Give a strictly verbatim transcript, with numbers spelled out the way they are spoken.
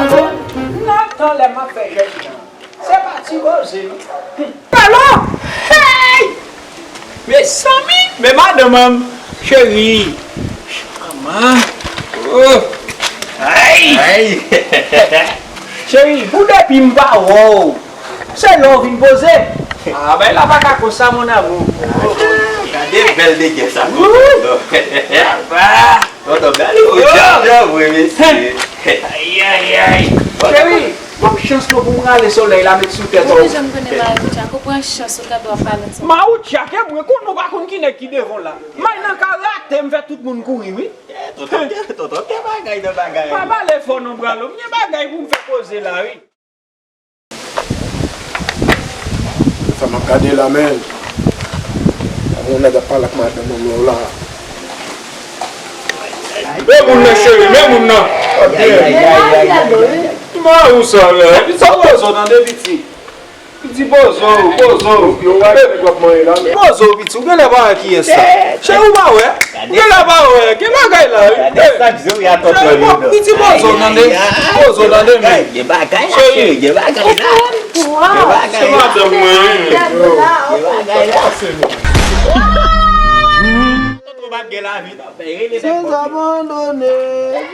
Alo, nan tan lè m ap fè jèn jan. Se pa ti koze, non. Alo! Hey! Mezanmi, men madanm an, cheri. Manman. Oh. Ay! Ay! Cheri, pou depi m pa wè w, se lè w vin poze. Ah, bagay la pa ka konsa, mon amour. Gade bèl nègès sa. Wouy! Papa! Tonton, gade ou djab vre, mesye. Ay, ay, ay. Cheri, ban m chans non pou m rale solèy la met sou tèt ou. Ou deja m konnen Maroucha, ko pran chans ou gade w ap pale ansanm. Maroucha, ke mwen konn ou pa konn ki nèg ki devan w la. May nan ka rate m fè tout moun kouri, wi. Eh, tonton, ke, tonton, ke bagay nan bagay. Pa pale fò non, Bralo. M gen bagay pou m fè poze la, wi. Sa m ap gade la, men. Yon nèg ap pale ak madanm mwen la. Men moun nan, cheri, men moun nan. Mari w sa la, epi sa poze w tande, piti. Piti poze w, poze w. Yo wè nèg w ap manyen la, men. Poze w, piti, ou genlè pa wè kiyès sa. Cheri, ou pa wè? Ou genlè pa wè. Gen bagay la, wi. Gade sa k di w, y a tonton Lino. Piti poze w tande. Poze w tande, men. Gen bagay la, cheri, gen bagay la. Gen bagay la. Se madanm mwen, wi. Gen bagay la. Tonton p ap gen lavi, non. Sans abandonner.